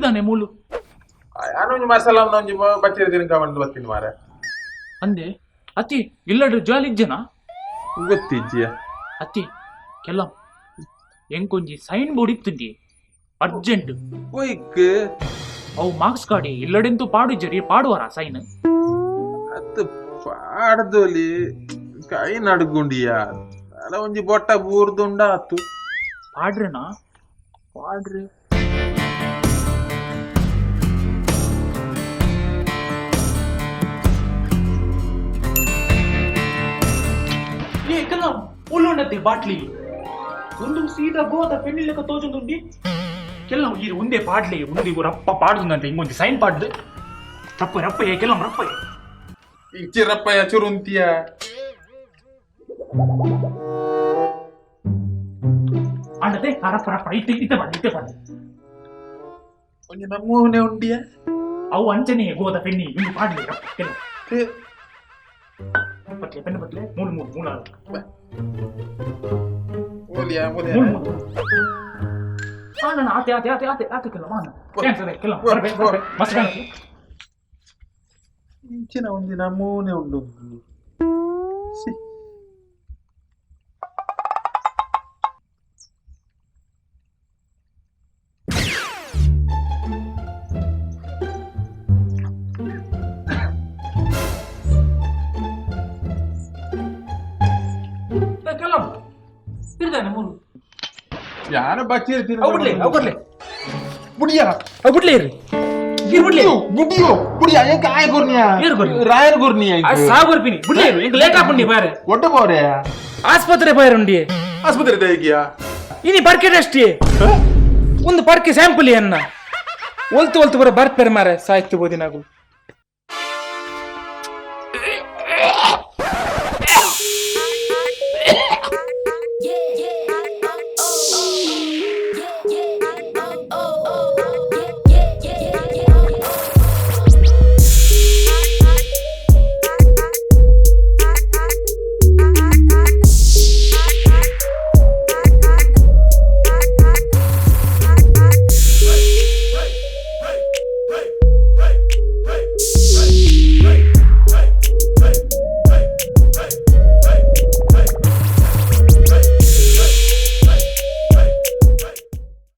ಇರ್ದಾನೆ ಮೂಲು. ಯಾನೊಂಜಿ ಮಸಾಲ ಒಂಜಿ ಬಚ್ಚಿರ ತಿನ್ಕ ಬಂದು ಬತ್ತೀನಿ ಮಾರೆ. ಅಂದೆ ಅತ್ತಿ, ಇಲ್ಲಡು ಜಾಲಿ ಇಜ್ಜನಾ? ಗೊತ್ತಿಜ್ಜಿಯ. ಅತ್ತಿ ಕೆಲ್ಲ, ಎಂಕೊಂಜಿ ಸೈನ್ ಬೋರ್ಡ್ ಇತ್ತುಂಡಿ ಅರ್ಜೆಂಟ್. ಒಯ್ಕ್? ಅವು ಮಾರ್ಕ್ಸ್ ಕಾರ್ಡ್ ಇಲ್ಲಡೆಂತೂ ಪಾಡು ಜರಿ ಪಾಡುವರ ಸೈನ್? ಅತ್ತು ಪಾಡ್ದೊಲಿ, ಕೈ ನಡ್ಗುಂಡಿಯ, ಅಲ್ಲ ಒಂಜಿ ಬೊಟ್ಟ ಬೂರ್ದುಂಡ ಆತು. ಪಾಡ್ರೆನಾ, ಪಾಡ್ರೆ. ಏ ಕಲ್ಲ, ಉಲ್ಲುಂಡತ್ತೆ ಬಾಟ್ಲಿ ಒಂದು ಸೀದಾ ಗೋದ ಪೆಣ್ಣಿಲೆಕ್ಕ ತೋಜೊಂದುಂಡಿ. ಕೆಲವು ಈ ಒಂದೇ ಪಾಡ್ಲೆ ಒಂದು ರಪ್ಪ ಪಾಡುದಂತೆ, ಹಿಂಗೊಂದು ಸೈನ್ ಪಾಡ್ದು ರಪ್ಪ ರಪ್ಪ. ಏ ಕೆಲವು ರಪ್ಪ. ಇಂಚಿರಪ್ಪಯ್ಯ ಚುರುಂತಿಯ. ಅಂಡತೆ ರಪ್ಪ ರಪ್ಪ, ಇತ್ತೆ ಇತ್ತೆ ಪಾಡು, ಇತ್ತೆ ಪಾಡು. ಒಂಜಿ ನಮ್ಮೂನೆ ಉಂಡಿಯ. ಅವು ಅಂಚನೆ ಗೋದ ಪೆನ್ನಿ ಇಂದು ಪಾಡ್ಲೆ ರಪ್ಪ ಕೆಲವು. ಪಟ್ಲೆ ಪೆನ್ನು ಪಟ್ಲೆ, ಮೂರು ಮೂರು ಮೂರು ಆರು. ಓಲಿಯಾ? ಮೂರು. ಓಲಿಯಾ? ಮೂರು. ಆನ ಆತೆ ಆತೆ ಆತೆ ಆತೆ ಆತೆ ಕೆಲವು ಆನ. Thanks ಅದೇ ಕೆಲವು ಬರ್ಬೆ ಬರ್ಬೆ, ಮಸ್ತ್ thanks. ಇಂಚಿನ ಒಂಜಿ ನಮೂನೆ ಉಂಡು ಸಿ. ಕೆಲವು ತಿರ್ದಾನೆ ಮೂರು. ಯಾನ ಬಚ್ಚಿರ. ಅವು ಬಿಡ್ಲೆ, ಅವು ಕೊಡ್ಲೆ. ಬುಡಿಯಾ. ಅವು ಬಿಡ್ಲೆ, ಇರ್ರಿ ಇರ್ ಬಿಡ್ಲೆ. ಬುಡಿಯೋ ಬುಡಿಯಾ, ಏಕ ಆಯ ಗುರ್ನಿಯಾ? ಏರ್ ಗುರ್ನಿ? ರಾಯರ್ ಗುರ್ನಿಯಾ? ಆ ಸಾವು ಬರ್ಪಿನಿ, ಬಿಡ್ಲೆ ಇರು. ಈಗ ಲೇಟ್ ಆಪುಂಡಿ ಬಾರೆ. ಒಡ್ಡ ಬೋರೆ. ಆಸ್ಪತ್ರೆ ಬಾರೆ ಉಂಡಿ. ಆಸ್ಪತ್ರೆ ದೇಗಿಯಾ? ಇನಿ ಬರ್ಕೆ ಟೆಸ್ಟ್, ಒಂದು ಬರ್ಕೆ ಸ್ಯಾಂಪಲ್ ಅನ್ನ ಒಲ್ತು ಒಲ್ತು ಬರ ಬರ್ಪೆರ್ ಮಾರೆ, ಸಾಯ್ತು ಬೋದಿನಾಗು.